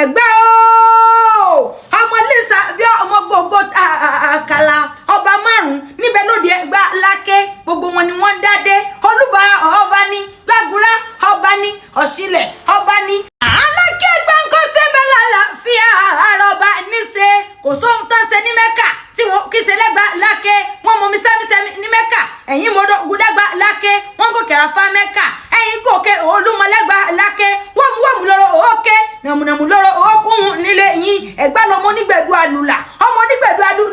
Ẹ̀gbẹ́ ooo, ọmọ Lisa bí ọmọ gbogbo àkàlà ọba márùn níbẹ̀ lóde Ẹ̀gbá Láké, gbogbo wọn ni wọ́n ń dádé. Olúbàrà ọba ní Gbàgúrá, ọba ní Ọ̀ṣìlẹ̀, ọba ní Aláké gbọ́ǹkọ́ sẹ́bẹ̀ lálàáfíà àrọ̀bà níṣe. Kò sóhun tán ṣe ní Mẹ́kà tí wọn kì í ṣe lẹ́gbà Láké. Wọ́n mọ mi sẹ́mi-sẹ́mi ní Mẹ́kà, ẹ̀yìn mọ́dọ̀ gùdẹ́gbà Láké, wọ́n gòkè àràfà Mẹ́kà, ẹ̀yìn gòkè Olúmọlẹ́gbà Láké, wọ́mùwọ́mù lọ́rọ̀ òkè, nàmùnàmù lọ́rọ̀ òkun nílé yín. Ẹ̀gbá lọmọ onígbẹ̀dù àlùlà, ọmọ onígbẹ̀dù àlù.